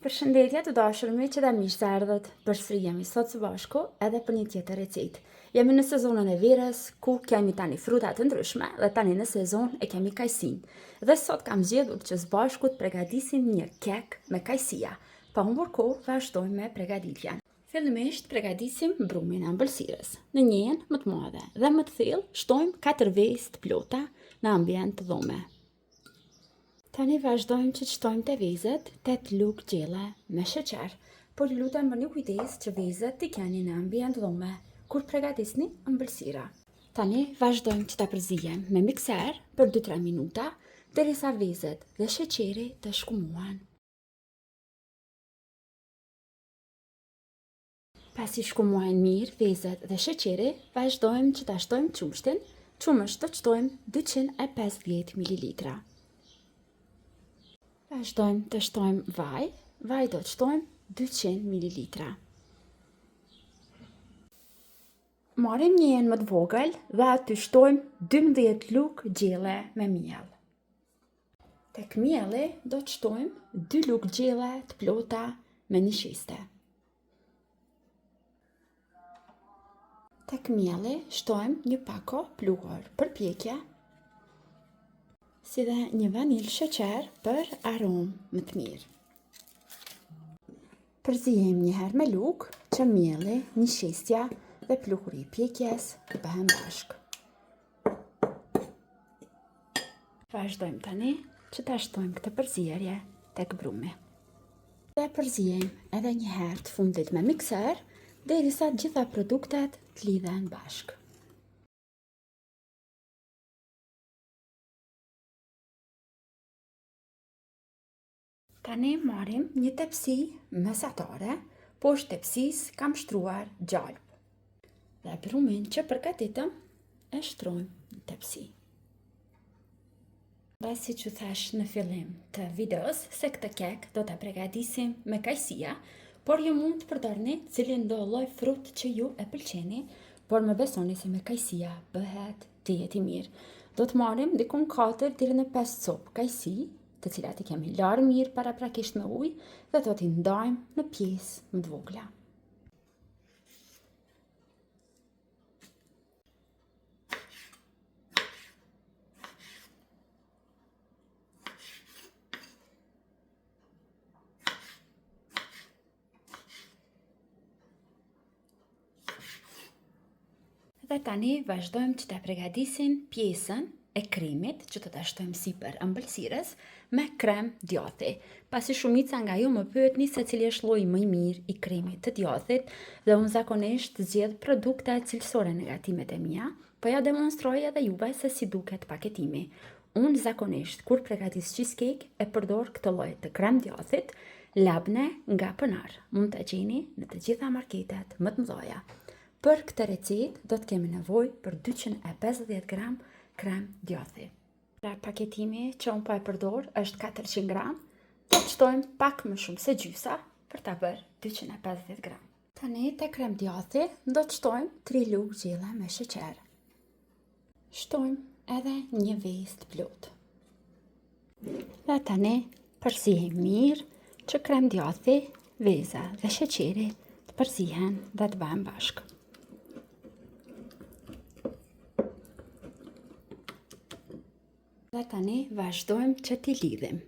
Përshëndetje të dashur miq dhe mirë se erdhët. Përsëri jemi sot së bashku edhe për një tjetër recetë. Jemi në sezonin e verës ku kemi tani fruta të ndryshme dhe tani në sezon e kemi kajsinë. Dhe sot kam zgjedhur që së bashku të pregadisim një kek me kajsia. Pa humbur kohë, vazhdojmë me pregaditjen. Fillimisht pregadisim brumin e ëmbëlsirës. Në një enë më të madhe dhe më të thellë shtojmë 4 vezë të plota në ambient dhome. Tani vazhdojmë që të shtojmë te vezët 8 lugë gjelle me sheqer, por ju lutem bëni kujdes që vezët t'i keni në ambient dhome kur pregatisni ëmbëlsira. Tani vazhdojmë që ta përziejmë me mikser për 2-3 minuta, derisa vezët dhe sheqeri të shkumohen. Pasi shkumohen mirë vezët dhe sheqeri, vazhdojmë që ta shtojmë qumështin, qumësht do të shtojmë 250 ml. Vazhdojmë të shtojmë vaj, vaj do të shtojmë 200 ml. Marrim një enë më të vogël dhe aty shtojmë 12 lugë gjelle me miell. Tek mielli do të shtojmë 2 lugë gjelle të plota me nishiste. Tek mielli shtojmë një pako pluhur për pjekje, si dhe një vanilë sheqer për aromë më të mirë. Përziejmë një herë me lugë që mielli, nishestja dhe pluhuri i pjekjes të bëhen bashkë. Vazhdojmë tani që ta shtojmë këtë përzierje tek brumi. Dhe përziejmë edhe një herë të fundit me mikser, derisa të gjitha produktet të lidhen bashkë. Tani marrim një tepsi mesatare, poshtë tepsisë kam shtruar gjalpë. Dhe brumin që përgatitëm e shtrojmë në tepsi. Dhe siç ju thashë në fillim të videos, se këtë kek do ta pregadisim me kajsia, por ju mund të përdorni cilindo lloj frut që ju e pëlqeni, por më besoni se me kajsia bëhet tejet i mirë. Do të marrim dikun 4 deri në 5 copë kajsi, të cilat i kemi larë mirë paraprakisht me ujë dhe do t'i ndajmë në pjesë më të vogla. Dhe tani vazhdojmë që ta pregadisim pjesën e kremit që do ta shtojmë sipër ëmbëlsirës me krem djathi. Pasi shumica nga ju më pyetni se cili është lloji më i mirë i kremit të djathit dhe unë zakonisht zgjedh produkte cilësore në gatimet e mia, po ja demonstroj edhe juve se si duket paketimi. Unë zakonisht kur pregatis cheesecake e përdor këtë lloj të krem djathit, labne nga Pınar. Mund ta gjeni në të gjitha marketet më të mëdha. Për këtë recetë do të kemi nevojë për 250 gram krem djathi. Pra paketimi që unë po e përdor është 400 gram, do të shtojmë pak më shumë se gjysa për ta bërë 250 gram. Tani te krem djathi do të shtojmë 3 lugë gjelle me sheqer. Shtojmë edhe një vezë të plotë. Dhe tani përziejmë mirë që krem djathi, veza dhe sheqeri të përzihen dhe të bëhen bashkë. Dhe tani vazhdojmë që t'i lidhim.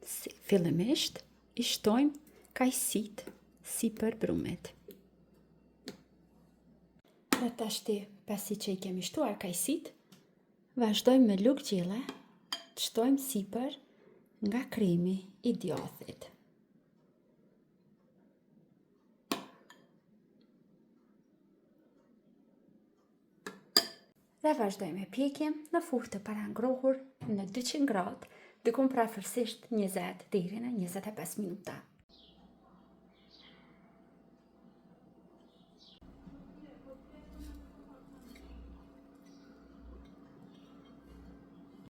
Si, fillimisht i shtojmë kajsitë sipër brumit. Dhe tashti, pasi që i kemi shtuar kajsitë, vazhdojmë me lugë gjelle të shtojmë sipër nga kremi i djathit. Dhe vazhdojmë e pjekim në furrë të parangrohur në 200 gradë, dikun përafërsisht 20 deri në 25 minuta.